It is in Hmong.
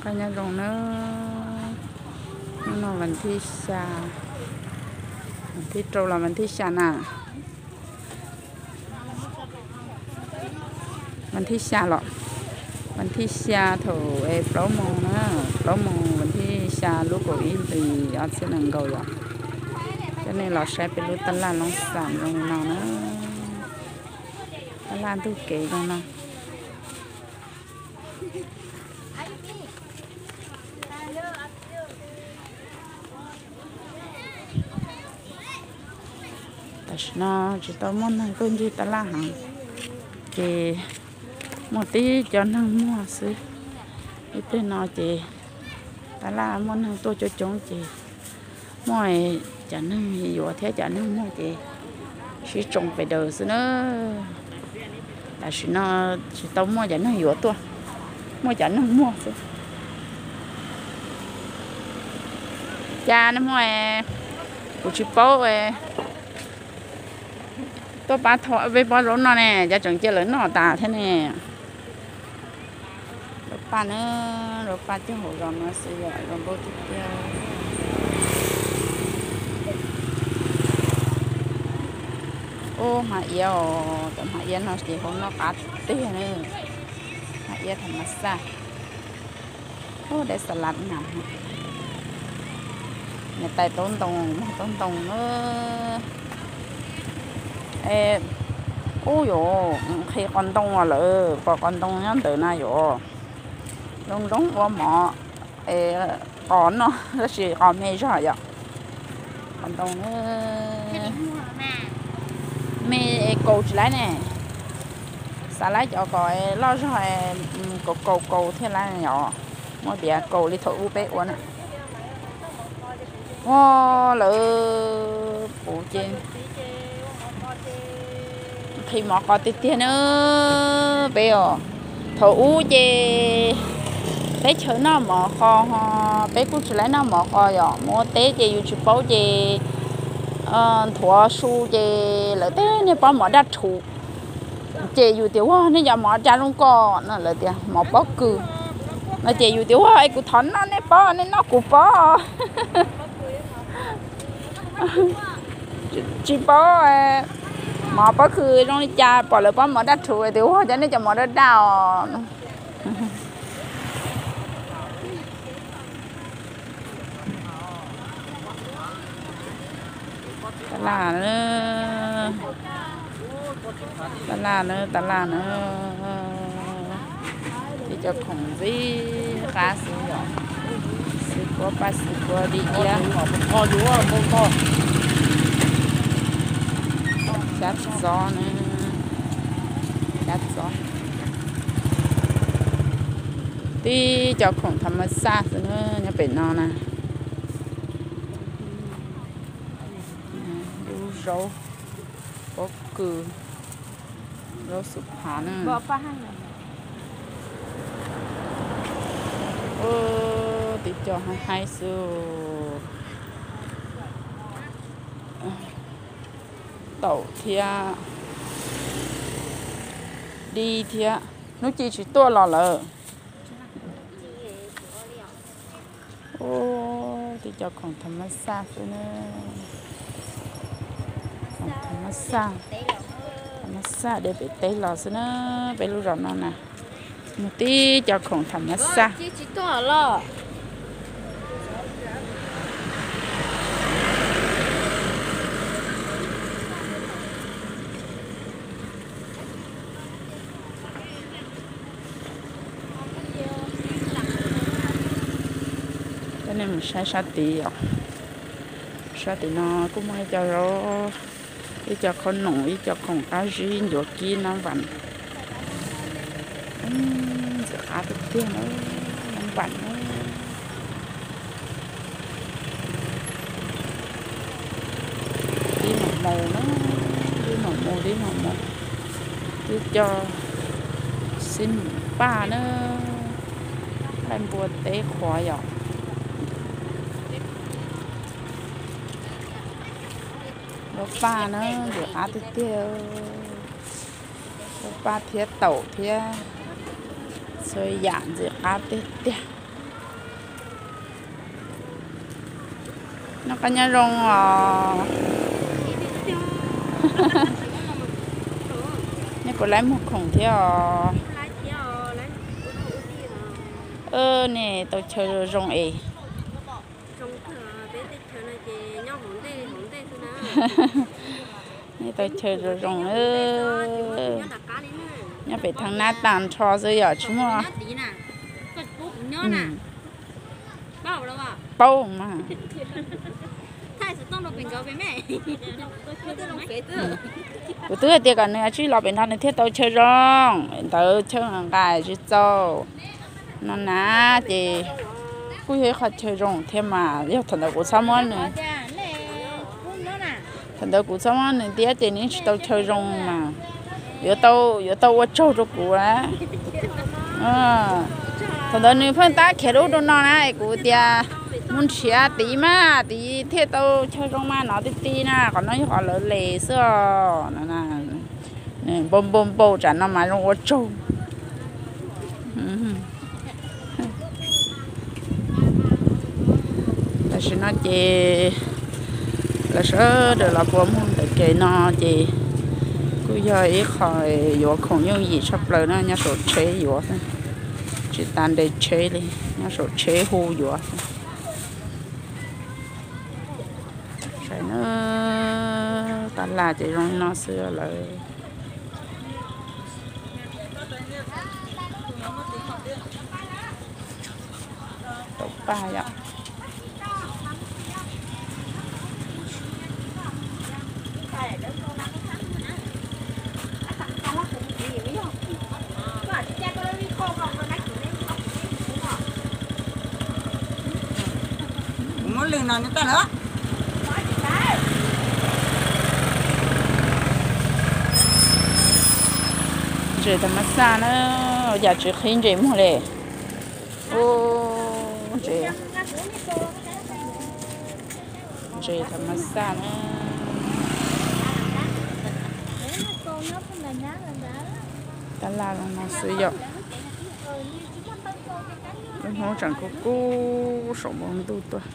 Nyob zoo na, hnub no vas thib xya, vas thib rau los vas thib xya na. Vas thib xya los, vas thib xya thaum plaub moos na, plaub moos vas thib xya lub kaum ib hlis ob txhiab nees nkaum yom. Coj nej los saib peb lub tab laj Loob Xam zoo li no na. Tab laj ntug kev zoo no. Tam sim no tsis tau muaj neeg tuaj ncig tab laj heev, ces muaj tib co neeg muag xwb. Ib pliag no ces tab laj muaj neeg tuaj coob coob ces muaj cov neeg yuav thiab cov neeg muag ces sib tsoo pes daws xwb na. Tam sim no tsis tau muaj cov neeg yuav tuaj, muaj cov neeg muag xwb. Cas nej muaj, kuv tsis paub, tuaj pab thauj peb pob zaub noj ne, cas tseem cia lawv noj tas thiab ne. Lawv paj na, lawv paj cog hauv zos no xwb yom, zoo nkauj tiag tiag. Ub, hma iav os, cov hma iav no ces hau noj qab tiag tiag na. Hma iav tham mas xaj. Ub, dej xa las na. Niam tais taub ntoo, muag taub ntoo na. Ub, yuav nqhis qos ntoo lawm, pom qos ntoo nyob ntawd na yom. Zoo zoo ua mov qos noj, tab sis qos me zog yom. Qos ntoo me kaus tsis laib ne. Xav laib cov kom loj zog, kaus kaus kaus thiaj laib yom. Muab tias kaus li thaum ub peb ua na. Ua lawv puv ces nqhis mov qos tiag tiag na peb os. Thaum ub ces teb chaws noj mov qos ho peb kuj tsis laib noj mov qos yom, mus ua teb ces yus tsis paub ces nthuav su ces lawv tej niag pob mov daj rhuv. Ces yus tias ua nej cov mov cas zoo ko no, lawv tias mov pob kws no, ces yus tias ua es kuv thov noj nej pob, nej noj kuv pob. Tsis paub mov pob kws zoo li cas, pom lawv pob mov daj rhuv tias ua cov nej cov mov daj daj os. Tab laj na, tab laj na, tab laj na. Tib cov khoom ntxim qab xwb yom, xwb kuab paj xwb kuab di iab. Xyab txob na, xyab txob. Tib cov khoom tham mas xaj xwb na nyob pem no na. Lub zaub pob kws, zaub xub phav na. Tib co haib haib xwb. Taum thiab dib thiab. Hnub ci tsis tuaj los lawm. Tib co khoom tham mas xaj xwb na. Khoom tham mas xaj, tham mas xaj de pem teb los xwb na. Peb lub zos no na, mus tib co khoom tham mas xaj. Coj nej mus saib sab tid os. Sab tid no kuj muaj ib co zaub, ib co qhob noom, ib co khoom qab zib ncuav kib na vam. Ntxim qab tiag tiag na, vam na. Dib nom mus na, dib nom mus, dib nom mus. Twb coj xib mum paj na, laij npua teb qhuav yom. Lub paj na, ntxim qab tiag tiag. Lub paj thiab taum thiab txhua yam ntxim qab tiag tiag. Noj qab nyob zoo os. Nej puas laib muag khoom thiab os? Nej tau chaw zoo zoo es. Nej tau chaw zoo zoo. Nyob pem thaj nab tag nrho xwb yom, tsis muaj. Paub mas. Kuv twb hais tias kom nws tsij los pem no nws thiaj tau chaw zoo, ntawd chaw nqa tsis txaus. No na, ces kuj yog ib qho chaw zoo thiab mas, yog thaum ntawd kuv txhob muab nws, thaum ntawd kuv txhob muab nws thiab ces nws tsis tau chaw zoo mas. Yuav tau, yuav tau ua tsaug rau kuv. Thaum ntawd nws pheej tab khiav lub rau no na, kuv tias mus nrhiav tid mas, tid thiaj tau chaw zoo mas, no ti ti na, qhov no yog qhov lawv les xwb os. Nws npau npau npau tsam no mas zoo ua tsaug. Tam sim no ces lawv sawv daws los puas muag ntawm kev no ces kuj yog ib qho yuav khoom yooj yim tshaj plaws na, nyob saum tsheb yuav xwb, tsis tas nres tsheb li, nyob saum tsheb hu yuav xwb. Saib na, tab laj ces zoo li no xwb lawm. Tau paj yom. Kuv muab lwg no nws tag lawm. Ntses tham mas xaj na, ua cas tsis qhib ntses muag li. Ub, ntses, ntses tham mas xaj na. Tab laj zoo no xwb yom. Lub hnub tseem kub kub saum npoo ntuj tuaj.